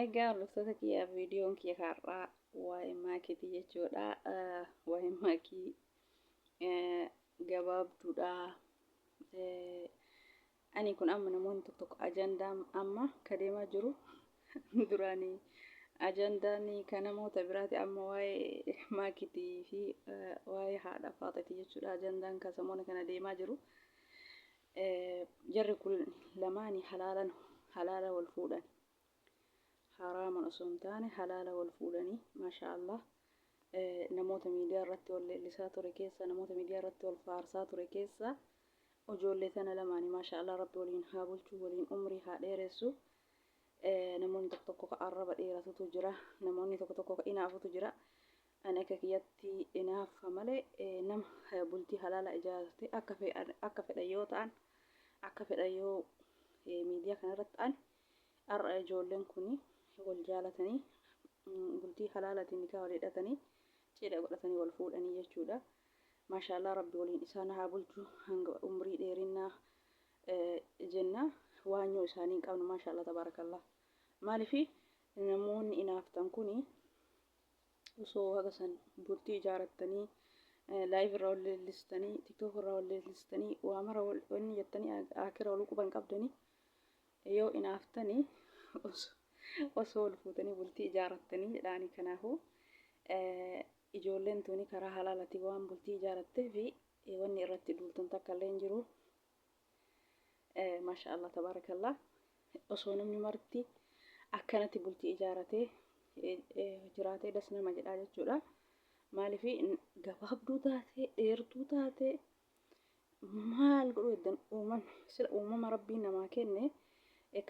Egaa hordoftoota kiyyaa, viidiyoon kiyya har'aa waa'ee maakiitii jechuudha. Waa'ee maakii gabaabduudha. Ani kun amma namoonni tokko tokko ajandaan amma ka deemaa jiru duraanii ajandaan kan namoota biraati, amma waa'ee maakiitii fi waa'ee haadha faaxeeti jechuudha. Ajandaan kan samoona kana deemaa jiru. Jarri kun lamaani halaalan halaala wal fuudhan. Haraaman osoo hin taane halaala wal fuudhanii, maasha Allah. Namoota miidiyaa irratti wal leellisaa ture keessa, namoota miidiyaa irratti wal faarsaa ture keessa ijoollee tana lamaanii, maasha Allah, rabbi waliin haa bulchu, waliin umrii haa dheeressu. Namoonni tokko tokko ka arraba dheeratutu jira, namoonni tokko tokko ka inaafutu jira. Ani akka kiyyatti inaafa malee, nama bultii halaala ijaarte akka fedhan yoo ta'an, akka fedhan yoo miidiyaa kanarratti ta'an, har'a ijoolleen kun wal jaalatanii bultii halaalatiin nikaa wal hidhatanii, cidha godhatanii wal fuudhanii jechuudha. Maashaallah, rabbi waliin isaan haa bulchu hanga umrii dheerinnaa jenna. Waanyoo isaanii hin qabnu, maashaallah tabaarakallah. Maaliif namoonni inaaftan kuni osoo haga san bultii ijaarattanii live irraa wal leellistanii, TikTok irraa wal leellistanii, waa mara wanni jettanii akira wal quban qabdanii, yoo inaaftanii osoo wal fuutanii bultii ijaarattanii jedhaanii. Kanaafuu ijoolleen tuni karaa halaalatiin waan bultii ijaarattee fi wanni irratti duultan takka illee hin jiru. Maasha Allah tabaarakallah. Osoo namni marti akkanatti bultii ijaaratee jiraatee das nama jedhaa jechuudha. Maaliif gabaabduu taatee dheertuu taatee maal godhuu heddan? Uuman sila uumama rabbiin namaa kenne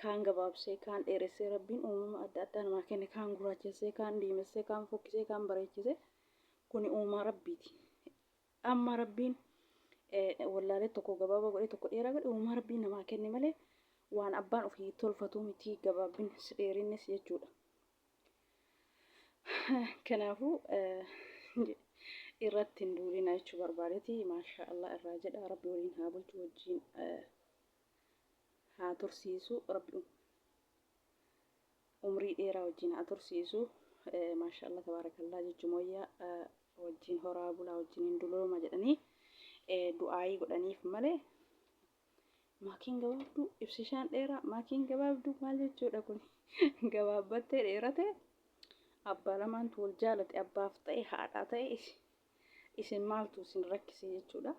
kaan gabaabsee, kaan dheeressee, rabbiin uumama adda addaa namaa kenne, kaan gurraachessee, kaan diimessee, kaan fokkisee, kaan bareechisee, kuni uumaa rabbiiti. Amma rabbiin wallaalee tokko gabaabaa godhee tokko dheeraa godhe, uumaa rabbiin namaa kenne malee waan abbaan ofii tolfatuu miti gabaabbinis dheerinnis jechuudha. Kanaafuu irratti hin duulina jechuu barbaadeeti. Maashaa Allah irraa jedha, rabbi waliin haa bulchu, wajjin haa tursiisu, rabbi umrii dheeraa wajjin haa tursiisu. Maashaa Allah tabaarakallah jechuun wayyaa, wajjin horaa bulaa, wajjin hin dulooma jedhanii du'aayii godhaniif malee, maakiin gabaabduu, ibsishaan dheeraa, maakiin gabaabduu maal jechuudha kun? Gabaabbattee dheerate abbaa lamaantu wal jaalate, abbaaf ta'e haadhaa ta'e, isin maaltu isin rakkise jechuudha.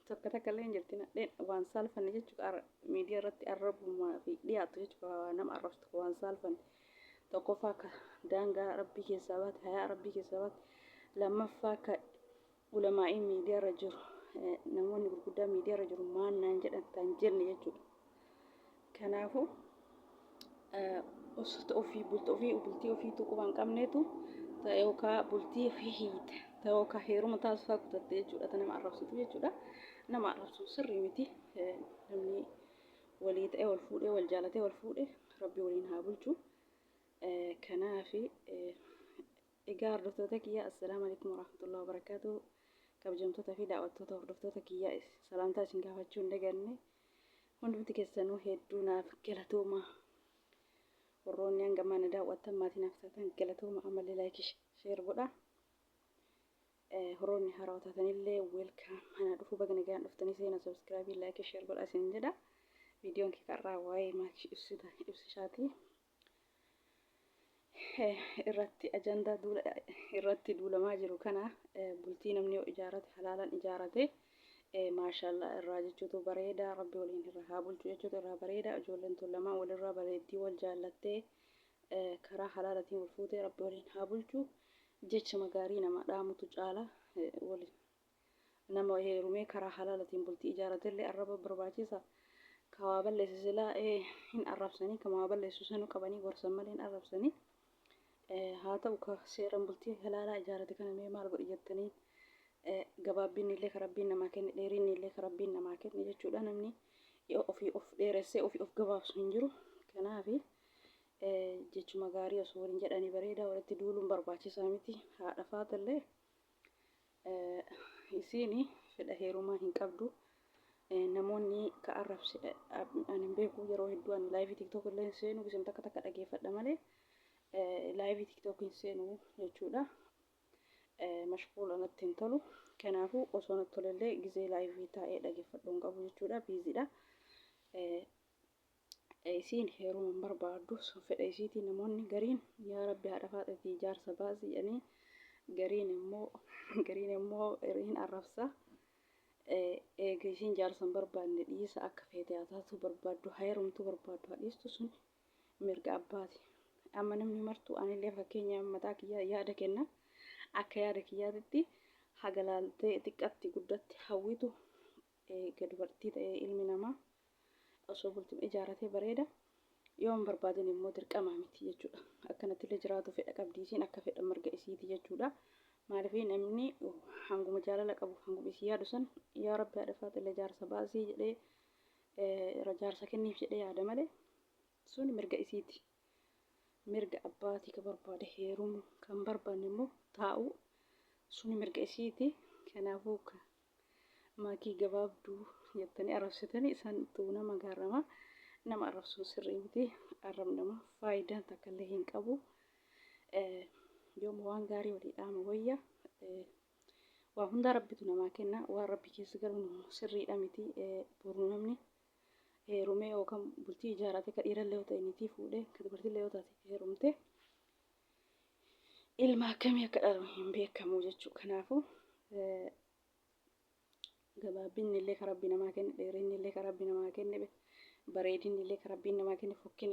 Takka takka illee hin jirti nadheen waan saalfanne jechuudha, miidiyaa irratti arrabumaa fi dhiyaattu jechuudha, nama arrabsitu waan saalfanne. Tokkoffaa ka daangaa rabbii keessaa baate, hayaa rabbii keessaa baate, lammaffaa ka ulamaa'iin miidiyaa irra jiru, namoonni gurguddaa miidiyaa irra jiru maan naan jedhan tan jenne jechuudha. Kanaafuu osoo ofii bultii ofii bultii ofiitu quba hin qabneetu yookaan bultii ofii hiite yookaan heeruma taasisaa kutatte jechuudha. Ta nama arrabsitu jechuudha. Nama arrabsuun sirrii miti. Namni walii ta'ee wal fuudhee, wal jaalatee wal fuudhee, rabbi waliin haa bulchu. Kanaafi egaa hordoftoota kiyya, assalaamu alaikum warahmatullahi wabarakaatu. Kabajamtoota fi daawwattoota hordoftoota kiyya, salaamtaa isin gaafachuu hin daganne. Hundumti keessanuu hedduu naaf galatooma. Warroonni hanga ammaa na daawwattan, maatii naaf taatan, galatooma. Ammallee like, share godha. Warroonni haarawaa taatanillee welcome, ana dhufu, baga nagaan dhuftanii, seena subscribe, like, share godha isin jedha. Viidiyoon kee karraa waa'ee maakii ibsishaati. Irratti ajandaa duula irratti duulamaa jiru kana, bultii namni yoo ijaarate halaalan ijaarate, maashaallah irraa jechuutu bareeda, rabbi waliin irra haa bulchu jechuutu irraa bareeda. Ijoolleen tun lamaan walirraa bareeddii, wal jaallattee karaa halaalatiin wal fuutee, rabbi waliin haa bulchu jechama gaarii nama dhaamutu caala. Waliin nama heerumee karaa halaalatiin bultii ijaaratellee arraba barbaachisa? Ka waa balleesse silaa hin arrabsanii, ka waa balleessu sanuu qabanii gorsan malee hin arrabsanii. Haa ta'u, ka seeran bultii halaalaa ijaarate kana mee maal godhi jettanii? Gabaabbinni illee ka rabbiin namaa kenne, dheerinni illee ka rabbiin namaa kenne jechuudha. Namni yoo ofii of dheeressee ofii of gabaabsu hin jiru. Kanaafi jechuma gaarii osoo waliin jedhanii bareedaa, walitti duuluun barbaachisaa miti. Haadha faatallee isiin fedha heerumaa hin qabdu. Namoonni ka arrabse ani hin beeku. Yeroo hedduu ani live TikTok illee hin seenu, gisem takka takka dhageeffadha malee live TikTok hin seenu jechuudha. Mashquula natti hin tolu. Kanaafuu osoo natti tolellee gizee live taa'ee dhageeffadhu hin qabu jechuudha. Busy dha. Isiin heeruma hin barbaaddu, sun fedha isiitii. Namoonni gariin "Yaa Rabbi, haadha faaxetii jaarsa baasii" jedhanii, gariin immoo hin arrabsa. Eega isiin jaarsa hin barbaanne dhiisa, akka feete haa taatu, barbaaddu haa heerumtu, barbaaddu haa dhiistu, sun mirga abbaati. Amma namni martuu, anillee fakkeenya mataa kiyyaa yaada kenna. Akka yaada kiyyaatitti haga laaltee xiqqatti guddatti hawwitu eega dubartii ta'ee ilmi namaa osoo bultii ijaaratee bareeda. Yoo hin barbaadin immoo dirqamaa miti jechuudha. Akkanatti illee jiraatu fedha qabdi isiin, akka fedha mirga isiiti jechuudha. Maaliif namni hanguma jaalala qabu, hanguma isii yaadu san "Yaa Rabbi, haadha faaxillee jaarsa baasii" jedhee, jaarsa kenniif jedhee yaada malee sun mirga isiiti. Mirga abbaatii ka barbaade heerumu, kan barbaanne immoo taa'u, suni mirga isiiti. Kanaafuu "Maakii gabaabduu" jettanii arrabsitanii isantu nama gaarrama. Nama arrabsuun sirrii miti. Arrabni nama faayidaan takka illee hin qabu. Yooma waan gaarii walii dhaama wayya. Waa hundaa Rabbitu namaa kenna. Waan Rabbi keessa galuun sirriidha miti. Boru namni heerumee yookaan bultii ijaarate, ka dhiirallee yoo ta'e niitii fuudhee, ka dubartiillee yoo taate heerumte, ilma akkamii akka dhalu hin beekamu jechuudha. Kanaafuu gabaabbinni illee ka Rabbi namaa kenne, dheerinni illee ka Rabbi namaa kenne, bareedinni illee ka Rabbiin namaa kenne, fokkinni